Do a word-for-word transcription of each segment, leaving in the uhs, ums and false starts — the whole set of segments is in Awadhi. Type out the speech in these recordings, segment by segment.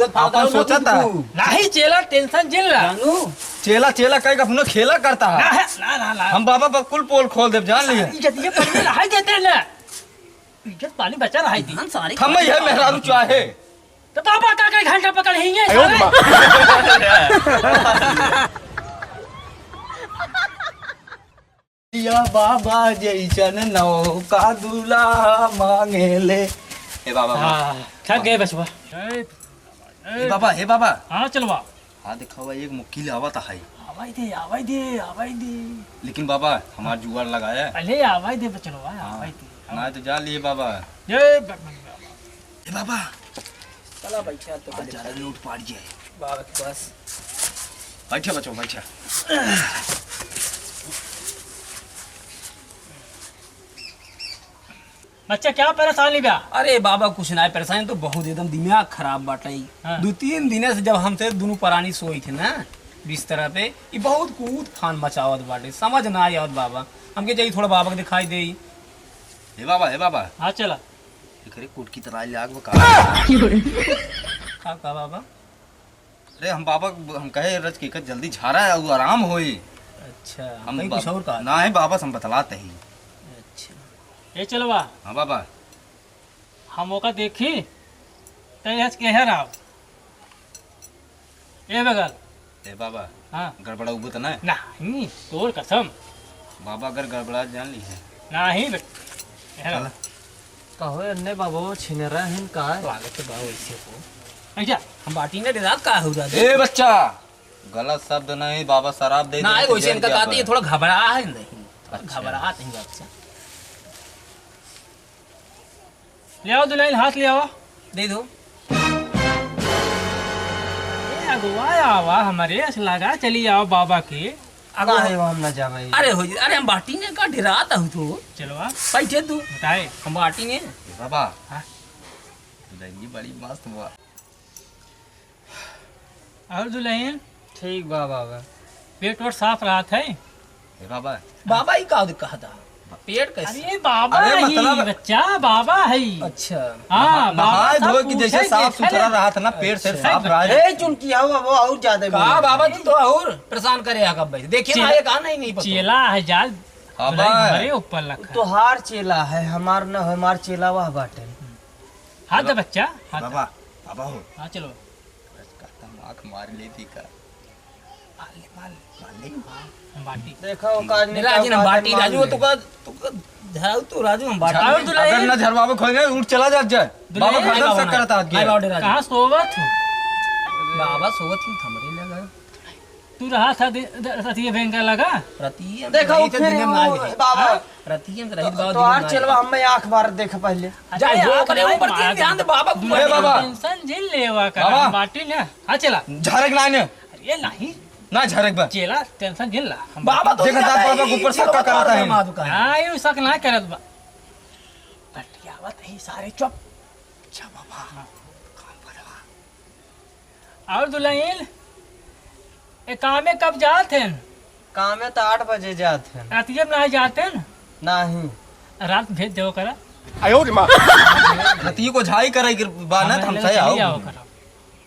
आपन सोचा था। नाही चेला, tension जिन ला। जानू। चेला, चेला कहे का अपनो खेला करता है। ना, ना, ना, ना। हम बाबा पर कुल पोल खोल देब, जान लिए। इज्जत ये पढ़ने ला, हाय देते ना। इज्जत पानी बचा रहा है दी। हम सारे हम ये मेहरारू चाहे। तो बाबा का के घंटा पकड़ ही है सारे। या बाबा जैसन नौका दूल्हा मांगेले। ए बाबा, हाँ, थक गए बचवा। ए बाबा, हे बाबा। हाँ, चलवा। हाँ, देखा हुआ एक मुक्की ले आवत है। आवाई दे, आवाई दे, आवाई दे। लेकिन बाबा, हमार जुगाड़ लगाया। अरे, आवाई दे, चलवा, हाँ। आवाई दे। ना तो जा लिए बाबा। जय बजरंग बाबा। ए बाबा। चला बैठा तो आज ज्यादा लोड पाड़ जाए। बाबा के पास। बैठा बच्चों, बैठा। बच्चा, क्या परेशानी बा? अरे बाबा, कुछ ना है, परेशानी तो बहुत, एकदम दिमाग खराब बाटे। हाँ। दो तीन दिन से जब हमसे दोनों परानी सोई थे ना बिस्तर पे, ये बहुत कूद फान मचावत बाटे, समझ ना आवत बाबा। हमके जाई थोड़ा बाबा के दिखाई देई। हे बाबा, हे बाबा। हाँ, चला। एकरे कुटकी तराई लाग बा का? का, का बाबा? अरे हम बाबा, हम कहे रज के कर जल्दी झारा है, वो आराम होई। अच्छा, हम कहीं बा-, कुछ और कहा? ना है बाबा, हम बतलाते ही। अच्छा। ए चलवा। हाँ बाबा। हम ओका देखी, तै हज के हर आव। ए बगल। ए बाबा। हाँ। गड़बड़ा उबो त ना? नहीं, तोर कसम। बाबा अगर गड़बड़ा जान ली है। नहीं बेटा। ए चला। कहो अन्ने बाबू, छिनरा हिन का? लागत बा वैसे हो। ऐसा, हम बाटी ने रात का हो रहा ए बच्चा, गलत शब्द नहीं, बाबा शराब दे ना, दे, वैसे इनका कहती है, थोड़ा घबरा है नहीं। अच्छा। घबरा नहीं बच्चा। ले आओ दुल्हन, हाथ ले आओ। दे दो। ए अगुआ, आवा हमरे, अस लगा चली आओ बाबा के। अगुआ। ना है, हम ना जावे। अरे हो, अरे हम बाटी ने का डेरात हूँ तो। चलवा। बैठे तू। बताए। हम बाटी ने। बाबा। हाँ। दुल्हन जी बड़ी मस्त बा। और दुल्हन? ठीक बा बाबा। पेट वोट साफ रहत है? ए बाबा। बाबा ही का कहता? पेट कैसे? अरे बाबा अरे ही, मतलब बच्चा, बाबा है। अच्छा। हाँ, नहा-, बाबा नहाए सब धोए की जैसे पूछे साफ सुथरा रहत है ना, पेट से अच्छा। साफ रहा है। ए, चुनकी आओ, अब और ज्यादा का बोलो। बाबा, तू तो और परेशान करे है कब भाई। देखिए चेला, ना, ये कहा नहीं, नहीं पता। चेला है जाल, हाँ दुल्हन बा। हमारे ऊपर लखा। तोहार चेला है, हमार न, हमार चेला वह बाटे। हाथ दे बच्चा, हाथ दे। बाबा, बाबा हो। हाँ, चलो। बस कहता हूँ, आँख मार लेती का। मार ले, मार ले। मार ले। हाँ, हम बाटी। देखो, काज नहीं राजू, हम बाटी, राजू, तू का, तू का झराऊ तू, राजू, हम बाटी। झराऊ तू अगर नहीं। ना झरवावे खोए गए, उठ चला जा, जा। दुल्हन बाबा नहीं। गर्दन से करता आज के। बाबा, राजू। कहाँ सोवत हो? बाबा सोवत ही हमरे लगा। तू रहा था दि-, द-, रतिये भयंकर लगा। रतिये में देखो, रही थे फिर दुनिया में वो, आ गए। बाबा, हाँ? रतिये में रहित तो, बाबा तो दुनिया आर में आ चलवा गए। हमें आँख मार देख पहले। अरे जा, जो आँख करे नहीं ऊपर मार तीन ध्यान दे, दे। बाबा को दुनिया ए बाबा। में tension झेल लेवा कर, बाबा। हम बाटी ना। हाँ, चला। झारक ना ने। अरे नहीं। ना झारक बा। चेला, tension झेल ला। हम बाबा तो देखा, दांत बाबा के ऊपर शक का करता है। मार दुकान। हाँ, ये शक ना करत बा। बटियावत ही सारे चुप। अच्छा बाबा। हाँ। काम करवा। और दुल्हन, ए कामे कब जात हैं? कामे तो आठ बजे जात हैं। रातिये में नहीं जात हैं? नहीं। रात भेज देव करा। आयो रे माँ। रतिये को झाई करे के बा ना, हाँ, तो हम ले सही चली आओ। आओ करा।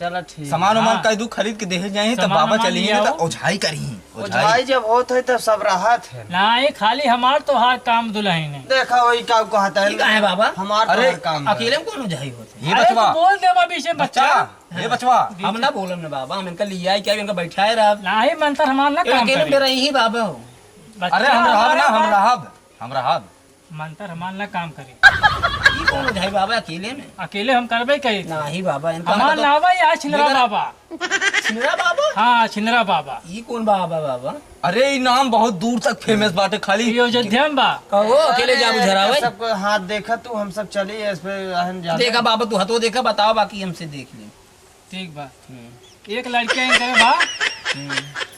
चला ठीक। सामान उमान हाँ। कह दू खरीद के देहे जाए, तो सामान बाबा उमान चली ले आओ। तो ओझाई करी। ओझाई। ओझाई जब होत है, तब सब राहत है। नहीं, खाली हमार तोहार काम दुल्हन है। देखा वही का कहता है। ठीक है बाबा। हमार अरे, तोहार काम है। अकेले में कौन ओझाई होत है? ये अरे, बचवा। तू बोल दे अभी से बच्चा। बच्चा। हे बचवा। हम ना बोलब ना बाबा, हम इनका लियाई क्या, इनका बैठाए रहब। नाही, मंतर हमार ना ये काम अकेले करे। में रही ही बाबा हो। बच्चा अरे हम रहब हमारा ना, हम बा-, रहब, हम रहब। मंतर हमार ना काम करे। ई कौन है भाई बाबा अकेले में? अकेले हम करबे करी। नाही बाबा, इनका हमार मतलब नावा या छिनरा देखा ना। बाबा। छिनरा बाबा? हाँ, छिनरा बाबा। ई कौन बाबा, बाबा? अरे, ई नाम बहुत दूर तक famous बाटे, खाली ये अयोध्या में बा। कहो, अकेले अरे, जाबू झरावे? सबको हाथ देखा तू, हम सब चली, इस पे रहन जाते। देखा बाबा, तू हतो देखा, बताओ, बाकी हमसे देख ले। ठीक बा। हम्म। एक लड़के इनकर बा। हम्म।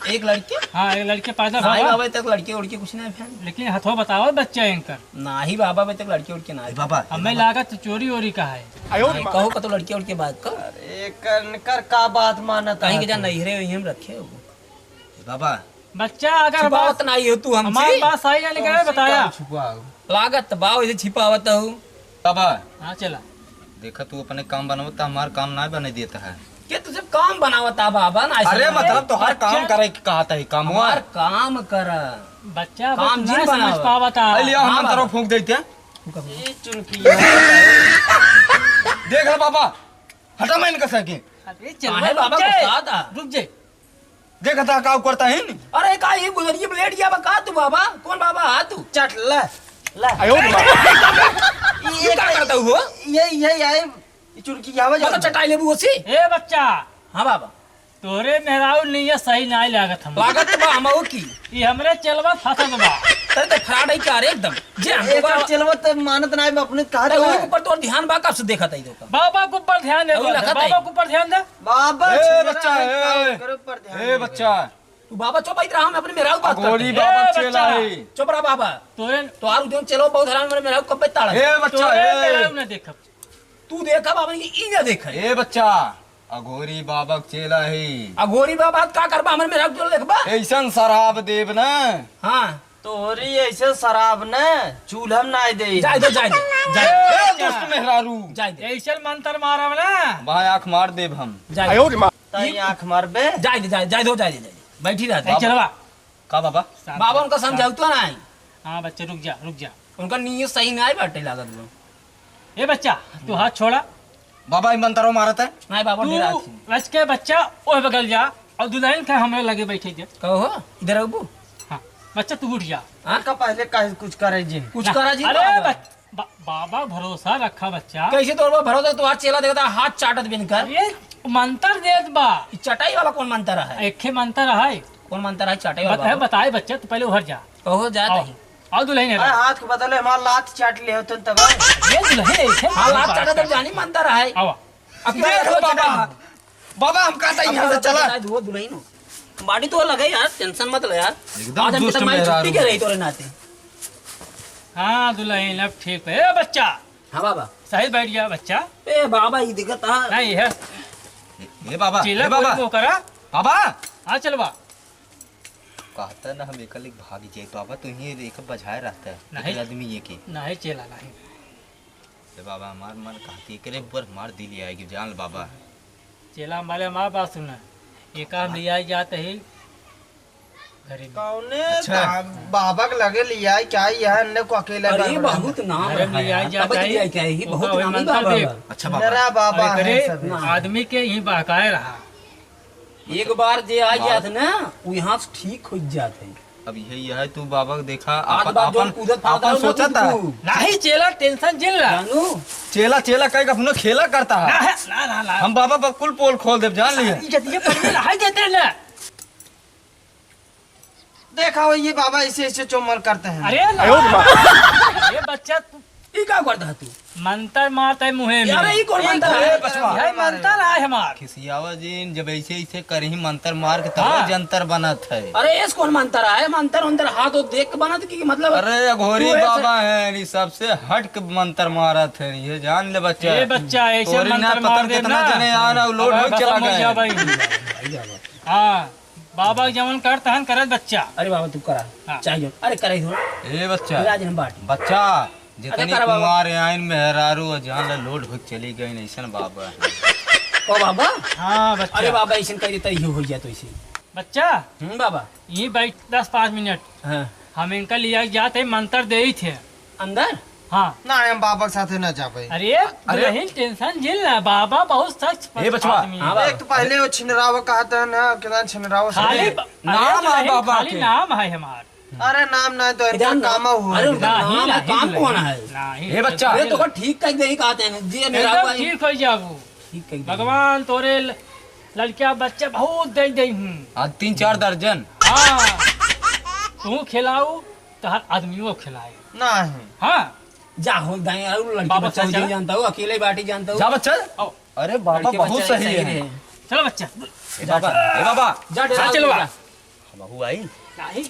एक लड़के? हाँ, एक लड़के पैदा नाही भवा। बाबा, तक लड़के उड़के कुछ नाही भैन। लेकिन हथवा बताओ बच्चा इनकर। नाही बाबा, अबे तक लड़के उड़के नाही। ए बाबा, ए हमें बाबा। लागत चोरी ओरी का है। आयो रे नाही, माँ। कहो का तो लड़के उड़के बात कहो। अरे, कर, कर का बात मानत कहीं के है जान तू? नैहरे वहीं हम रखे हो। ए बाबा। बच्चा, अगर छुपावत बात, नाही हो तू हमसे। हमार बात सही ना निकले, हमसे बताया। का छुपाओ? लागत बा, वैसे छिपावत हो। बाबा। हाँ, चला। देखा, तू अपने काम बनवत, हमार काम ना बने देता है। ये तो सिर्फ काम बनावत आ बाबा ना, ऐसे अरे ना। मतलब तोहार काम बच्चा करे के कहत है, काम हमार हुआ? काम कर। बच्चा काम बस जिन ना समझ बनावा। पावत आ। ए, लिया, हम हाँ, मंतरो बाबा। फूंक देते हैं। ये चुनकी। देख ले बाबा, हटा मैं इनका सके। अरे चल काहे बाबा रुक जा। गुस्सा आता? रुक जा। देखा था का करता है नी? अरे का ये गुजरिए ब्लेड या बा का तू बाबा? कौन बाबा हा तू? चट ले, ले। आयो रे माँ। ये ये का करता हुआ? ये, ये, ये, ये चुरकी आवे मतलब जाता। चटाई लेबू ओसी? ए बच्चा। हाँ बाबा। तोरे मेहरारू नियत सही नाई लागत हम। लागत बा हमहू की। ई हमरे चेलवा फंसत बा। अरे तो फ्रॉड है का रे एकदम? जे हमको एक बा- चेलवा तो मानत नाई बा, अपने कहा अरे तो ओही है। ऊपर तोर ध्यान बा, कब से देखत है तो का? बाबा के ऊपर ध्यान दे, अभी तू लखत बाबा है। के ऊपर ध्यान दे। बाबा ए, छोरा बच्चा, है, ए, काम करे ऊपर ध्यान ए, दे। बच्चा। तू बाबा चुप, इधर हम अपने मेहरारू बात अघोरी करते हैं। बाबा ए, चेला बच्चा। है। चुप रहा बाबा। तोरे तोहार उद्योग चलो बहुत हराम, मेरे मेहरारू कब ताड़ा है। ए, बच्चा, तोरे ए। मेहरारू ना देखब। तू देखा बाबा, ये ई ना देखे। ए बच्चा, अघोरी बाबा के चेला है। अघोरी बाबा का करबा, हमरे मेहरारू के देखबा? ऐसन शराब देब ना। हाँ। तोहरी ऐसे शराब न चूल्हा में नाई दे। जाए दो, जाए दो, जाए दो। ए, दुष्ट मेहरारू। जाए दो। ऐसे मंत्र मारब ना। भाई आँख मार देब हम। जाए दो। आयो रे माँ। ताई आँख मारबे। जाए दो, जाए, जाए दो, जाए दो, जाए दो। बैठी रह, ए, बाबा। चलवा। का बाबा? शांत बाबा हो, उनका शांत। समझाऊ तो नहीं। हाँ बच्चा, रुक जा, रुक जा। उनका नीयत सही नहीं बाटे लागत बा। ए बच्चा, तू हाथ छोड़ा। बाबा, ई मंतरो मारत है। नहीं बाबा, तू डेरात ही नहीं। रच के बच्चा ओह बगल जा और दुल्हन के हमरे लगे बैठे दे। कहो हो, इधर आबू। हाँ, बच्चा तू उठ जा। हाँ? इनका पहले काहे कुछ करे जिन? कुछ ना, करा जिन अरे बाबा। बच-, बा-, बाबा भरोसा रखा बच्चा। कैसे तोर पर भरोसा? तोहार चेला देखता हाथ चाटत बिन कर। अरे मंतर देत बा। ई चटाई वाला कौन मंतर है? एखे मंतर है। कौन मंतर है चटाई वाला बत-, बाबा? बताए बच्चा, तू पहले उधर जा। कहो जात आओ। ही। आओ दुल्हन है। अरे हाथ के बदले हमार लात चाट ले होतन तब। ये दुल्हन है, इसे हाँ, लात चाटा तब जानी मंतर है। आवा। अब देख लो बाबा। बाबा, हम कहता यहाँ से चला। वो दुल्हन हो। बाडी तो अलग है यार, टेंशन मत ले यार। एकदम आज हम दुष्ट कितना मारी छुट्टी मेहरारू। के रही तोरे नाते। हाँ दुल्हन, अब ठीक है। ए बच्चा। हाँ बाबा। सही बैठ गया बच्चा। ए बाबा, ये दिक्कत है। नहीं है। ए बाबा, चेला ए बाबा। बोल वो करा। बाबा। हाँ चलवा। कहता ना हम एकल एक भाग जाए बाबा, तो यहीं एक बजाए रहता है, नहीं। एक आदमी ये के। नहीं चेला नहीं। ए बाबा, हमार मन कहती एकरे ऊपर हमार दिल आएगी, जान ल बाबा। चेला हमारे हमार बात सुना, ये काम ले आई जाते ही घरे में। कौने अच्छा। का-, बाबा के लगे ले आई क्या, यहाँ अन्य को अकेला अरे घर में बहुत नाम अरे रहा ले आई यार। जाते अब ही ले आई क्या, ये ओका बहुत वही नामी मंत्र बाबा देख। बा। अच्छा बाबा। मेरा बाबा अरे है करे, सभी। आदमी के यहीं बहकाए रहा। एक बार जे आ बात जात ना, वो यहाँ से ठीक हो जात है। अब यही है, तू बाबा को देखा, आज अपन, बात जो अपन, कूदत फादत अपन हो ना सोचा था। तू। नाही चेला, टेंशन जिन ला। जानू। चेला, चेला कह के अपना खेला करता है। ना, ना, ना, ना। हम बाबा पर कुल पोल खोल देब, जान लिया। इज्जत ये पर में रहा देते ना। देखा हो, ये बाबा ऐसे, ऐसे चोमल करते हैं। अरे ना। आयो रे माँ। ये बच्चा तू ई का करता है तू? मंतर मारता है मुँहे में। अरे, ई कौन मंतर है? ए, बचवा। यही मंतर है हमार। खिसियावा जिन, जब ऐसे, ऐसे करही मंतर मार के तब हाँ। जंतर बनत है। अरे, एस कौन मंतर है? मंतर उंतर हाथ हो देख के बनत की मतलब? अरे, अघोरी तू ऐसे बाबा है, नी सबसे हट के मंतर मारत है, ये जान ले बच्चा। ए बच्चा, ऐसे तोरी ना मंतर पता मार दे कितना ना। जने आना, लोड अब हो खत्म चला हो गया। जा भाई। हाँ। बाबा जवन करत हन, करत बच्चा। अरे बाबा, तू करा। हाँ। चाहे जो। अरे, करे हो। ए बच्चा। राज हम बाटी। बच्चा, जितनी अच्छा, करा बाबा। कुंवार आइन मेहरारू, जान ले लोड हो चली गई, ऐसन बाबा है। ओ बाबा। हाँ, बच्चा। अरे बाबा, ऐसन कह देता, इहो हो जाए तो ऐसे। बच्चा। हम्म, बाबा। यहीं बैठ दस पाँच मिनट। हाँ। हम इनका लिया जाते, मंत्र दे ही थे। अंदर? हाँ। ना, हम बाबा के साथे ना जाबे। अरे, अरे। दुल्हन टेंशन झेल ना, बाबा बहुत सख्त ए बचवा। आदमी है। हाँ, बाबा। एक तो पहले वो छिनरावा कहता है ना, कितना छिनरावा खाली सब ब-, अरे नाम है दुल्हन, बाबा खाली के। नाम है हमार। अरे नाम ना तो इनका इधर ना। काम हुआ अरे है। उनका नहीं, नाम है, नहीं, काम नहीं। कौन है? नहीं, ए बच्चा। अरे तो ठीक कर दे, कहते हैं, जी मेरा एकदम भाई। ठीक हो जाबू। ठीक कह दे। भगवान तोरे ल-, लड़किया बच्चे बहुत दे दे हूँ। आज तीन चार दर्जन। हाँ। तू खिलाऊ, तो हर आदमियों खिलाए। नहीं। हाँ। जा हो दाएं, और लड़की बाबा बच्चा चल, हो चल। जाए जानता हो, अकेले बाटी जानता हो। जा बच्चा। आओ। अरे बाबा लड़के बहुत बच्चा सही सही है। रहे। चलो बच्चा। ए बाबा, ए बाबा। जा डेरा हाँ, चलो जा। बा। हमहू आई। नहीं।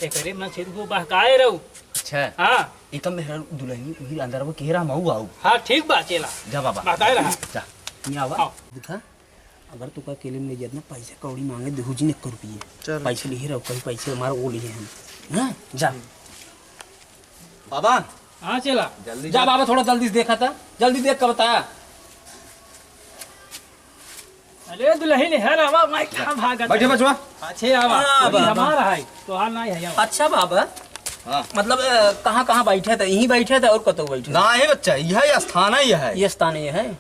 एकरे मन से तू बहकाए रहू। अच्छा। हाँ। एक मेहरारू दुल्हन वही अंदर वो केरा मऊ आऊ। हाँ, ठीक बा, चेला। जा बाबा। बहकाए रहा। जा। नहीं आवा। आओ। देखा, अगर तू का अकेले में ले जात ना, पैसा कौड़ी मांगे, देहू जी ने एक रुपये। चल। पैसे ले ही रहो, कहीं पैसे हमारे वो लिए हम। हाँ, जा। बाबा। हाँ, चेला। जल्दी जा जा। बाबा, थोड़ा जल्दी से देखा था, जल्दी देख के बता। अरे दुलहिन, हेर आवा, मैं कहाँ भागत बैठे है? बचवा। अच्छे आवा, हाँ, ये बाबा। हमारा है, तोहार नाहीं है, आवा। अच्छा बाबा, हाँ। मतलब, अ, कहाँ, कहाँ बैठे थे? यहीं बैठे थे और कतौ बैठे थे? नाहीं बच्चा, यह स्थान ही है। ये स्थान ही है।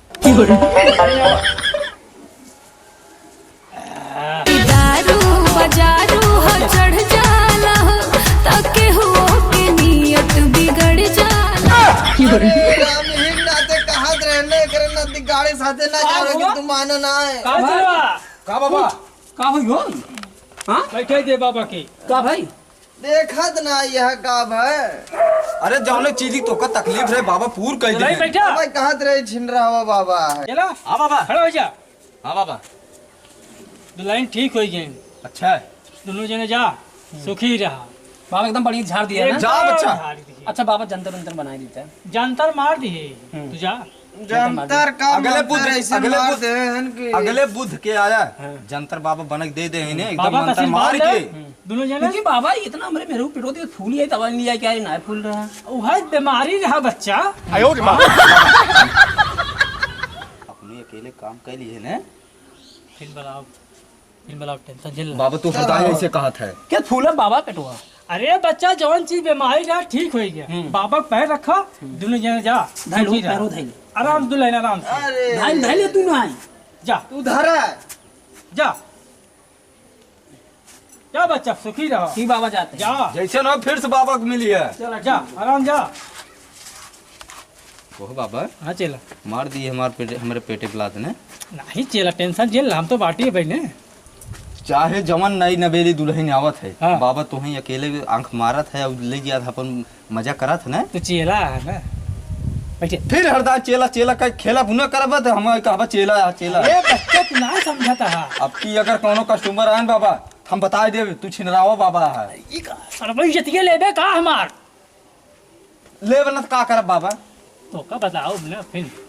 दारू बजारू हो चढ़ जाला हो, त केहू के नियत बिगड़ जाला। अरे, हम ही नाते कहत रहे ने, करे ना गाड़ी साथे ना का जावे हुआ? कि तू मानो ना है। का हुआ? का बाबा? का हुई हो? हाँ? बैठे दे बाबा की। का भाई? देखत ना यह का भाई? अरे, जौने चीज की तोका तकलीफ रहे बाबा, पूर कर दे। बैठा। भाई कहत रहे छिन रहा बाबा है। चला। हाँ बाबा। खड़ा हो जा। हाँ बाबा। दुलहिन ठीक होइ गई। अच्छा है। दुनों जने जा, सुखी रहा। बाबा एकदम बढ़िया झाड़ दिया ना। जा एकदम बच्चा। झाड़ दिए। अच्छा बाबा, जंतर उंतर बनाई देता है। जंतर मार दिए। हम्म। तू जा। जंतर का अगले मंतर बुध, ऐसे अगले मार बुध, दे हैं कि अगले बुध के आया, हाँ। जंतर बाबा बनक दे दे इन्हें, एकदम बाबा मंतर कसिस मार बांध के। ले। दुनों जने। लेकिन बाबा, इतना हमरे मेरे को पिटो दियो, फूल ये दवाई नहीं जाए क्या, ये ना फूल रहा। वह बीमारी रहा बच्चा। आयो रे माँ। अपने अकेले काम कर लिए ने। फिर बुलाओ, फिर बुलाओ, tension झेल। बाबा, तू हटाए ऐसे कहा था। क्या फूला बाबा पेटवा? अरे बच्चा, जवन चीज बीमारी रहा, ठीक होइ गया। हम्म। बाबा के पैर रखा, हम्म। दुनों जने जा, धैल हो, सुखी रहा। पैरों धैल। आराम से दुलहिन, आराम से। अरे। धैल, धैल, तू ना आई। जा। तू धरा। जा। जा बच्चा, सुखी रहा। की बाबा जाते हैं। जा। जैसे ना फिर से बाबा के मिली है। चला, जा, आराम जा। ओह बाबा। हाँ चेला। मार दिए हमार पेटे, हमरे पेटे के लात ने। नहीं चेला, tension झेल, हम तो बाटी है भाई ने। चाहे जवन नई नवेली दुलहिन आवत है, हाँ। बाबा तोहीं अकेले आँख मारत है और ले गया था अपन मजा करत है ना। तो चेला है ना। बैठे। फिर हरदा चेला, चेला का खेला बुना करबा तो हम कहबा चेला, चेला। ए बच्चा, तू ना समझता है। अब की अगर कोनो customer आए न बाबा, हम बताए देब, तू छिनरावा बाबा है। ई का? अरे भाई, इज्जतिये लेबे का हमार? लेब न त का करब बाबा? तोका बताओ ना फिर।